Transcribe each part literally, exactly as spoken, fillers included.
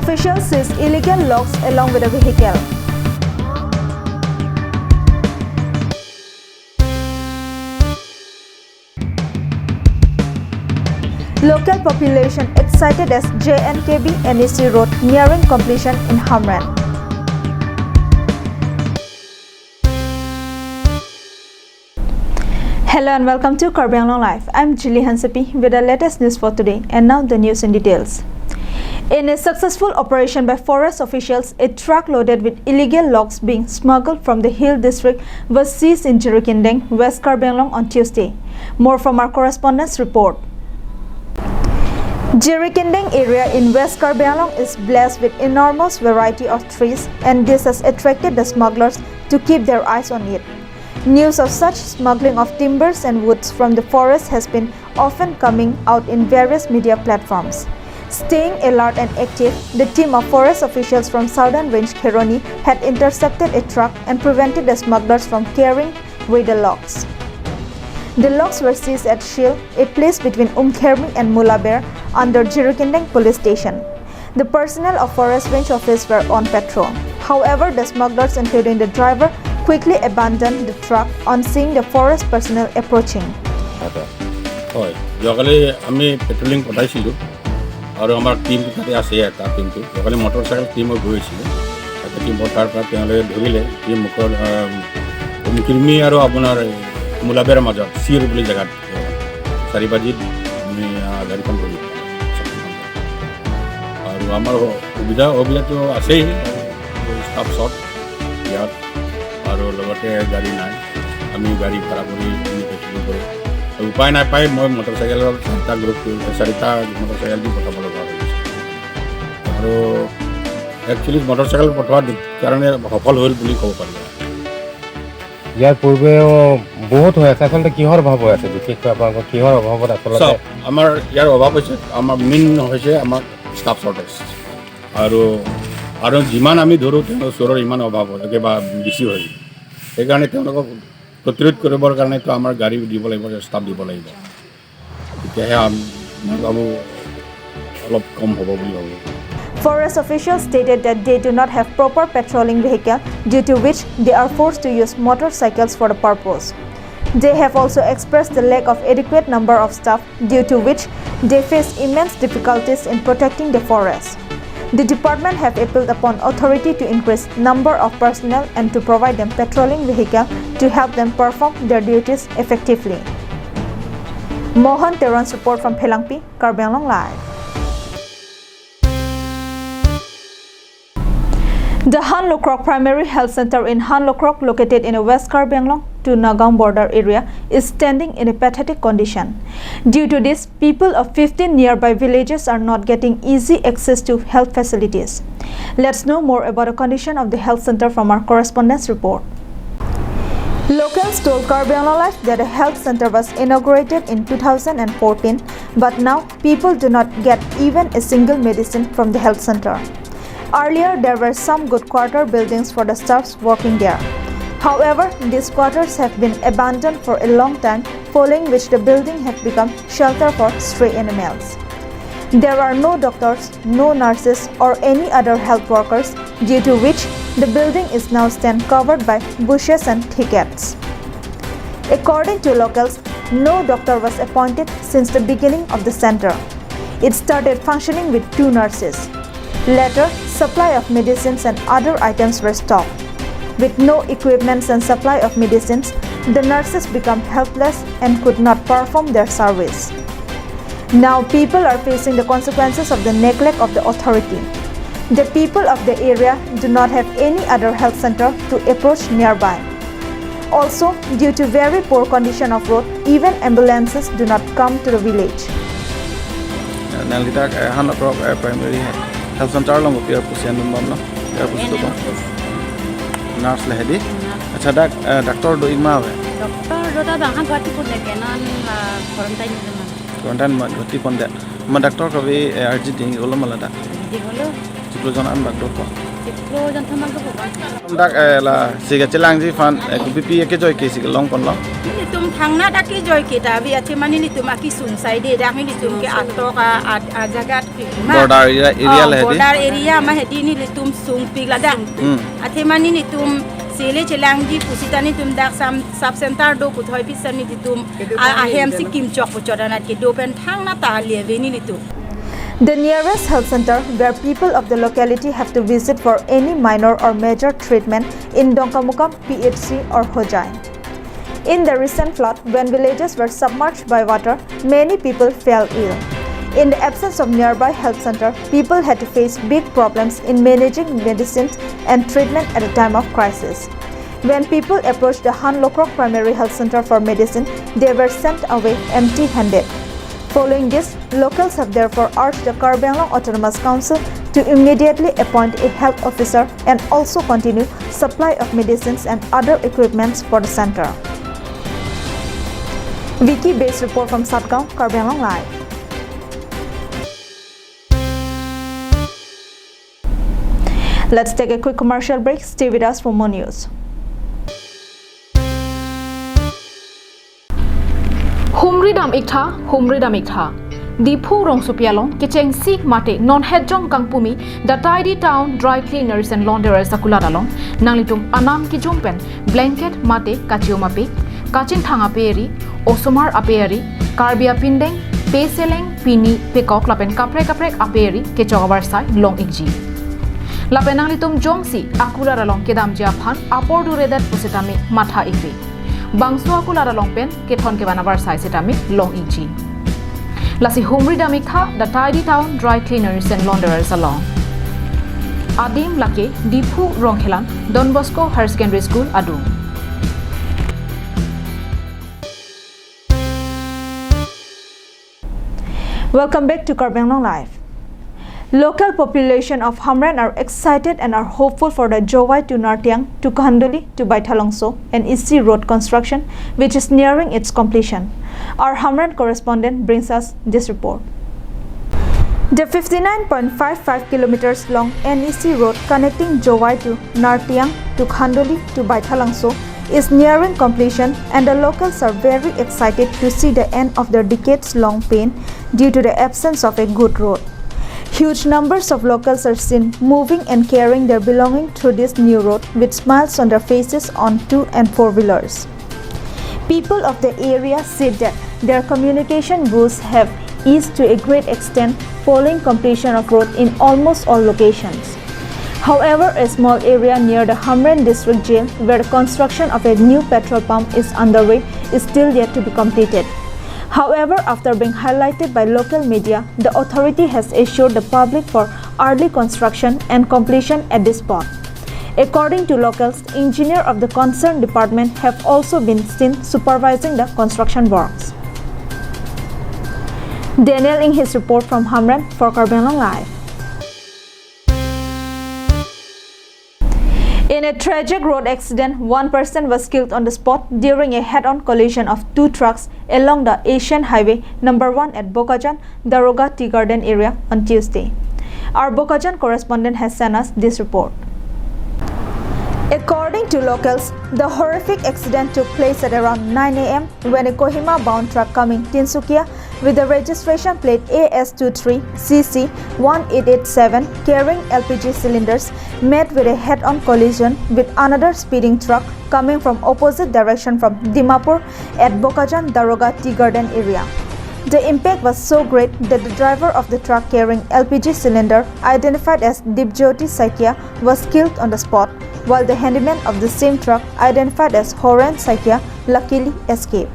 Officials seize illegal logs along with a vehicle. Local population excited as J N K B N E C road nearing completion in Hamren. Hello and welcome to Karbi Anglong Live. I'm Julie Hansepi with the latest news for today. And now the news in details. In a successful operation by forest officials, a truck loaded with illegal logs being smuggled from the Hill District was seized in Jirikindeng, West Karbi Anglong on Tuesday. More from our correspondent's report. Jirikindeng area in West Karbi Anglong is blessed with enormous variety of trees, and this has attracted the smugglers to keep their eyes on it. News of such smuggling of timbers and woods from the forest has been often coming out in various media platforms. Staying alert and active, the team of forest officials from Southern Range Kheroni had intercepted a truck and prevented the smugglers from carrying away the logs. The logs were seized at Shil, a place between Umkhermi and Mulaber, under Jirikindeng Police Station. The personnel of Forest Range Office were on patrol. However, the smugglers, including the driver, quickly abandoned the truck on seeing the forest personnel approaching. হয়, যোৱাকালি আমি পেট্ৰলিং পঠাইছিলোঁ আৰু আমাৰ টিমটো তাতে আছে, এটা টিমটো। যোৱাকালি মটৰ চাইকেল টিমো গৈ আছিলে। তাতে টিম পঠাৰ পৰা তেওঁলোকে ধৰিলে, টিম মুখৰ, আহ, উমকিৰমি আৰু আপোনাৰ এই মুলাবেৰ মাজত চিৰ বুলি জেগাত চাৰি বাজিত আমি, আহ, গাড়ীখন ধৰিলোঁ। আৰু আমাৰ সুবিধা, অসুবিধাটো আছেই, ষ্টাফ শ্বৰ্ট ইয়াত, আৰু লগতে গাড়ী নাই। আমি গাড়ী ভাড়া কৰি আমি পেট্ৰলিং কৰোঁ। উপায় নাপায় মই মটৰ চাইকেলৰ চাৰিটা গ্ৰুপ, চাৰিটা মটৰ চাইকেল দি পঠাব লগা হৈ গৈছে। আৰু একচুৱেলি মটৰ চাইকেল পঠোৱাৰ কাৰণে সফল হ'ল বুলি ক'ব পাৰি। ইয়াৰ পূৰ্বেও বহুত হৈ আছে। আচলতে কিহৰ অভাৱ হৈ আছে? বিশেষকৈ আপোনালোকৰ কিহৰ অভাৱত আচলতে চাওক, আমাৰ ইয়াৰ অভাৱ হৈছে, আমাৰ মেইন হৈছে আমাৰ ষ্টাফ শ্বৰ্টেজ। আৰু, আৰু যিমান আমি ধৰোঁ, তেওঁ চোৰৰ ইমান অভাৱ হয়, একেবাৰে বেছি হয়। সেইকাৰণে তেওঁলোকক প্ৰতিৰোধ কৰিবৰ কাৰণেতো আমাৰ গাড়ী দিব লাগিব, ষ্টাফ দিব লাগিব। তেতিয়াহে আম-, মই ভাবোঁ অলপ কম হ'ব বুলি ভাবোঁ। Forest officials stated that they do not have proper patrolling vehicle, due to which they are forced to use motorcycles for the purpose. They have also expressed the lack of adequate number of staff, due to which they face immense difficulties in protecting the forest. The department have appealed upon authority to increase number of personnel and to provide them patrolling vehicle to help them perform their duties effectively. Mohan Teron's report from Phelangpi, Karbi Anglong Live. The Hanlokrok Primary Health Center in Hanlokrok, located in a West Karbi Anglong to Nagaon border area, is standing in a pathetic condition. Due to this, people of fifteen nearby villages are not getting easy access to health facilities. Let's know more about the condition of the health center from our correspondent's report. Locals told Karbi Anglong Live that a health center was inaugurated in two thousand and fourteen, but now people do not get even a single medicine from the health center. Earlier, there were some good quarter buildings for the staffs working there. However, these quarters have been abandoned for a long time, following which the building have become shelter for stray animals. There are no doctors, no nurses or any other health workers, due to which the building is now stand covered by bushes and thickets. According to locals, no doctor was appointed since the beginning of the center. It started functioning with two nurses. Later, supply of medicines and other items were stopped. With no equipments and supply of medicines, the nurses become helpless and could not perform their service. Now, people are facing the consequences of the neglect of the authority. The people of the area do not have any other health center to approach nearby. Also, due to very poor condition of road, even ambulances do not come to the village. Nangli dak, eh, Hanlokrok, eh, Primary Health Center along kopi arpu si an dun bomlo? Kopi arpu si dun bom? Nurse le hedi? Nurse. Accha, dak, eh, doctor do-ik ma ave? Doctor do ta bang, ha Guwahati pon det ke non, ah, quarantine ni man. Quarantine ma Guwahati pon det. Ma doctor kave, eh, arji ding olo ma ladak? Ding olo. Chiklo jon an bak dokok? Chiklo jon thom bak dokok. Dak, eh, lasi kachelangji aphan, eh, kopipi akejoi ke si kelong ponlo? Nelitum thangnat akejoi ke ta ave, athema nelitum akesung asai de, dak nelitum ke atok a, a, ajaga ma. Border area, area Oh, le hedi? Border area ma hedi nelitum sungpik ladak. Hmm. Athema nelitum sele chelangji pusita nelitum dak sam sub center do puthot pi sami nelitum a, ahem si kimchok puchot anat kedo pen thangnat ta ale ave nelitum. The nearest health center where people of the locality have to visit for any minor or major treatment in Dongkamukam P H C or Hojai. In the recent flood, when villages were submerged by water, many people fell ill. In the absence of nearby health center, people had to face big problems in managing medicines and treatment at a time of crisis. When people approached the Hanlokrok Primary Health Center for medicine, they were sent away empty-handed. Following this, locals have therefore urged the Karbi Anglong Autonomous Council to immediately appoint a health officer and also continue supply of medicines and other equipments for the center. Vicky Bey's report from Satgaon, Karbi Anglong Live. Let's take a quick commercial break. Stay with us for more news. Humri dam iktha, humri dam iktha. Diphu rongsopi along kechengsi mate non hetjong kangpumi The Tidy Town Dry Cleaners and Launderers akulat along nanglitum anam kejum pen blanket mate kachium ape, kachingthang ape ri, osomar ape ri, Karbi apindeng, peseleng, pini, pekok lapen kaprek kaprek ape ri kechok avarsai long ikji. Lapen nanglitum jongsi akulat along kedamji aphan apor duredet pusitame matha ikri. Bangso akulat along pen kethon kevan avarsai sitame long ikji. Lasi humri dam iktha The Tidy Town Dry Cleaners and Launderers along. Adim lake Diphu Rongkhelan Don Bosco Higher Secondary School adung. Welcome back to Karbi Anglong Live. Local population of Hamren are excited and are hopeful for the Jowai to Nartiang to Kahanduli to Baithalangso N E C road construction, which is nearing its completion. Our Hamren correspondent brings us this report. The fifty-nine point five five kilometers long N E C road connecting Jowai to Nartiang to Kahanduli to Baithalangso is nearing completion, and the locals are very excited to see the end of their decades-long pain due to the absence of a good road. Huge numbers of locals are seen moving and carrying their belonging through this new road with smiles on their faces on two and four-wheelers. People of the area say that their communication woes have eased to a great extent following completion of road in almost all locations. However, a small area near the Hamren District Jail, where construction of a new petrol pump is underway, is still yet to be completed. However, after being highlighted by local media, the authority has assured the public for early construction and completion at this spot. According to locals, engineer of the concerned department have also been seen supervising the construction works. Daniel Inghi's report from Hamren for Karbi Anglong Live. In a tragic road accident, one person was killed on the spot during a head-on collision of two trucks along the Asian Highway number one at Bokajan, Daroga Tea Garden area on Tuesday. Our Bokajan correspondent has sent us this report. According to locals, the horrific accident took place at around nine a m when a Kohima-bound truck coming Tinsukia with the registration plate A S two three C C one eight eight seven carrying L P G cylinders met with a head-on collision with another speeding truck coming from opposite direction from Dimapur at Bokajan Daroga Tea Garden area. The impact was so great that the driver of the truck carrying L P G cylinder, identified as Dipjyoti Saikia, was killed on the spot, while the handyman of the same truck, identified as Horen Saikia, luckily escaped.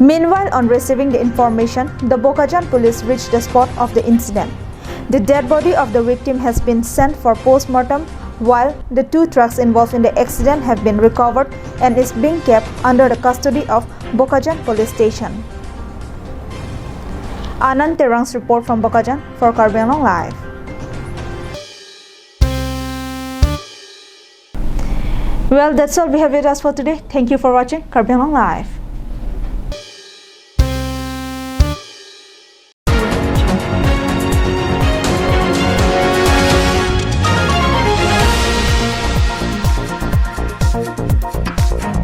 Meanwhile, on receiving the information, the Bokajan police reached the spot of the incident. The dead body of the victim has been sent for post-mortem, while the two trucks involved in the accident have been recovered and is being kept under the custody of Bokajan Police Station. Anand Terang's report from Bokajan for Karbi Anglong Live. Well, that's all we have with us for today. Thank you for watching Karbi Anglong Live.